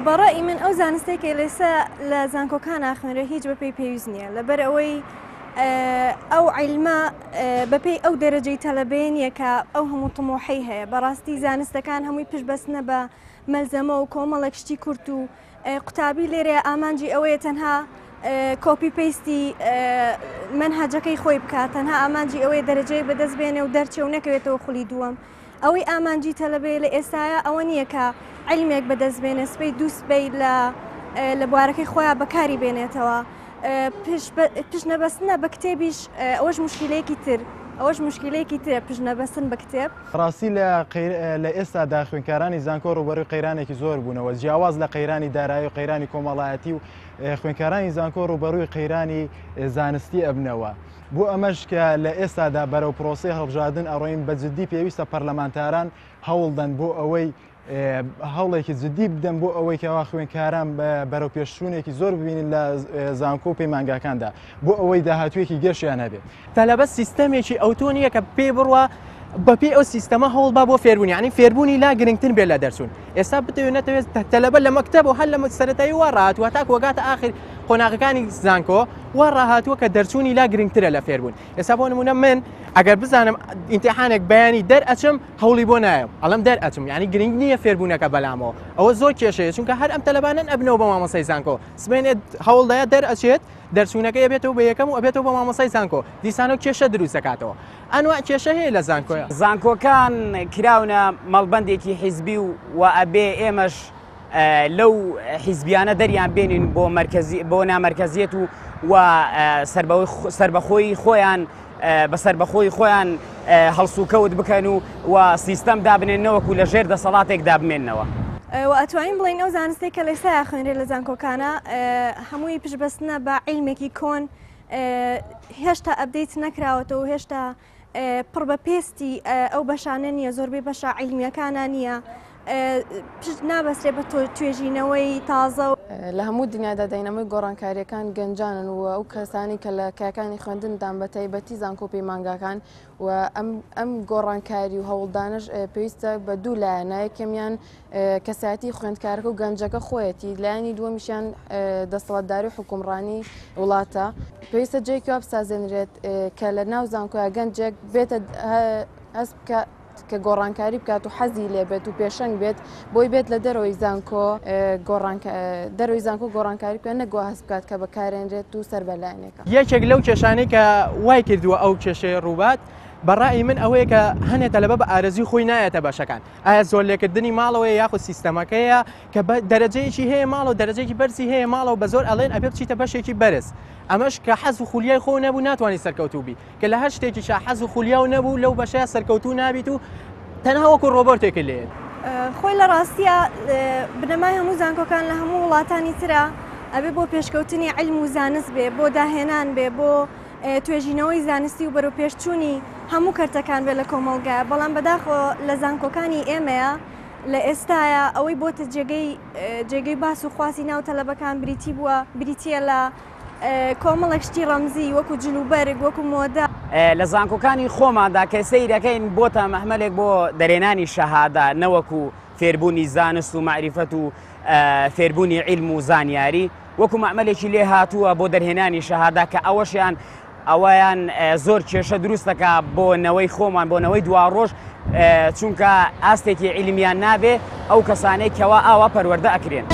بەڕەئی من ئەو زانستێک کە لێسە لە زانکۆکان ئاخوێنرێ هیچ بەپێی پێویست نییە لەبەر ئەوەی ئەو عیلمە بەپێی ئەو دەرەجەی تەلەبەیە نییە کە ئەو هەموو طموحەی هەیە بەڕاستی زانستەکان هەمووی پشت بەستنە بە مەلزەمە و کۆمەڵێک شتی کورت و قوتابی لێرەیە ئامانجی ئەوەیە تەنها کۆپی پەیستی مەنهەجەکەی خۆی بکات تەنها ئامانجی ئەوەیە دەرەجەیەک بەدەست بێنێ و دەرچێ و نەکەوێتەوە خولی دووەم ئەوەی ئامانجی تەلەبەیە لە ئێستایا ئەوە نییە کە عیلمێک بەدەست بێنێ سبەی دوو سبەی لە لە بوارەکەی خۆیان بەکاری بێنێتەوە پشت نەبەستنە بە کتێبیش ئەوەش مشکلەیەکی تر ئەوەش مشکلەیەکی ترە پشت نەبەستن بە کتێب. ڕاستی لە لە ئێستادا خوێندکارانی زانکۆ ڕووبەڕووی قەیرانێکی زۆر بوونەوە جیاواز لە قەیرانی دارایی و قەیرانی کۆمەڵایەتی و خوێندکارانی زانکۆ ڕووبەڕووی قەیرانی زانستی ئەبنەوە بۆ ئەمەش کە لە ئێستادا بەرەو پرۆسەی هەڵبژاردن ئەڕۆین بە جددی پێویستە پەرلەمانتاران هەوڵدەن بۆ ئەوەی هەوڵێکی جددی بدەن بۆ ئەوەی کەوا خوێندکاران بەرەو پێشچوونێکی زۆر ببینن لە زانکۆ و پەیمانگاکاندا بۆ ئەوەی داهاتوویەکی گەشیان هەبێت. تەلەبە سیستەمێکی ئەوتۆ نییە کە پێی بڕوا بەپێی ئەو سیستەمە هەوڵ با بۆ فێربوون یعنی فێربوونی لا گرنگتر بێت لە دەرچوون ئێستا بتەوێت نەتەوێت تەلەبە لە مەکتەب و هەر لە سەرەتایی وا ڕاهاتووە تاکو ئەگاتە ئاخر قۆناغەکانی زانکۆ وا ڕاهاتووە کە دەرچوونی لا گرنگترە لە فێربوون ئێستا بۆ نمونە من ئەگەر بزانم ئیمتیحانێک بەیانی دەرئەچم هەوڵی بۆ نایەم ئەڵم دەرئەچم یعنی گرنگ نییە فێربوونەکە بەلامەوە ئەوە زۆر کێشەیە چونکە هەر ئەم تەلەبانەن ئەبنەوە بە مامۆستای زانکۆ سبەینێ هەوڵدایە دەرئەچێت دەرچوونەکەی ئەبێتەوە بە یەکەم و ئەبێتەوە بە مامۆستای زانکۆ دیسانەوە کێشە دروست دەکاتەوە ئەنوا کێشە هەیە لە زانکۆیە. زانکۆکان کراونە مەڵبەندێکی حیزبی و و ئەبێ ئێمەش لەو حیزبیانە دەریان بێنین بۆ مەرکەزی بۆ نامەرکەزیەت و و سەربەخۆی خۆیان بە سەربەخۆی خۆیان هەڵسوکەوت بکەن و و سیستەم دابنێن نەوەکو لە ژێر دەسەڵاتێکدا بمێننەوە. و ئەتوانین بڵێین ئەو زانستەی کە لەستا ئەخوێنرێ لە زانکۆکانە هەمووی پشتبەستنە بە عیلمێکی کۆن هێشتا ئەبدەیت نەکراوەتەوە و هێشتا پڕ بە پێستی ئەو بەشانە نییە زۆربەی بەشە عیلمیەکانە نییە پشت نابەسترێ بە توێژینەوەی تازە. لە هەموو دنیادا داینەمۆی گۆڕانکارییەکان گەنجانن و ئەو کەسانەی کە لە کایەکانی خوێندندان بە تایبەتی زانکۆ و پەیمانگاکان و ئەم ئەم گۆڕانکاری و هەوڵدانەش پێویستە بە دوو لایەنە یەکەمیان کەسایەتی خوێندکارەکە و گەنجەکە خۆیەتی لایەنی دووەمیشیان دەسەڵاتداری و حکومڕانی وڵاتە پێویستە جێیەکی وا بسازێنرێت کە لە ناو زانکۆیا گەنجێک بێتە هەست بکە کە گۆڕانکاری بکات و حەزی لێ بێت و پێشەنگ بێت بۆی بێت لە دەرەوەی زانکۆ دەرەوەی زانکۆ گۆڕانکاری بکات نەک وا هەست بکات کە بەکارێنرێت و سەر بە لایەنێکە. یەکێک لەو کێشانەی کە وای کردووە ئەو کێشەیە ڕووبات بە ڕای من ئەوەیە کە هەنێ تەلەبە بە ئارەزووی خۆی نایەتە بەشەکان ئایا زۆرلێکردنی ماڵەوەیە یاخود سیستەمەکەیە کە بە دەرەجەیەکی هەیە ماڵەوە دەرەجەیەکی بەرزی هەیە ماڵەوە بە زۆر ئەڵێن ئەبێ بچیتە بەشێکی بەرز ئەمەش کە حەز و خولیای خۆ نەبوو ناتوانانی سەرکەوتوو بی کە لە هەر شتێکیشا حەز و خولیاو نەبوو لەو بەشەیا سەرکەوتوو نابیت و تەنها وەکو ڕۆبۆتێکت لێیەت. خۆی لە ڕاستیا بنەمای هەموو زانکۆکان لە هەموو وڵاتانی ترا ئەبێ بۆ پێشکەوتنی عیلم و زانست بێ بۆ داهێنان بێ بۆ توێژینەوەی زانستی و بەرەوپێشچوونی هەموو کەرتەکان بێ لە کۆمەڵگا بەڵام بەداخەوە لە زانکۆکانی ئێمەیە لە ئێستایا ئەوەی بۆتە جێگەی جێگەی باس و خواسی ناو تەلەبەکان بریتی بووە بریتییە لە کۆمەڵێک شتی ڕەمزی وەکو جلوبەرگ، وەکو مۆدە. لە زانکۆکانی خۆماندا کە سەیرەکەین بۆتە مەحمەلێک بۆ دەرێنانی شەهادە نەوەکو فێربوونی زانست و مەعریفەت و فێربوونی عیلم و زانیاری وەکو مەعمەلێکی لێ هاتووە بۆ دەرهێنانی شەهادە کە ئەوەشیان ئەوەیان زۆر کێشە دروست دەکا بۆ نەوەی خۆمان بۆ نەوەی دواڕۆژ چونکە ئاستێکی عیلمیان نابێ ئەو کەسانەی کەوا ئاوا پەروەردە ئەکرێن.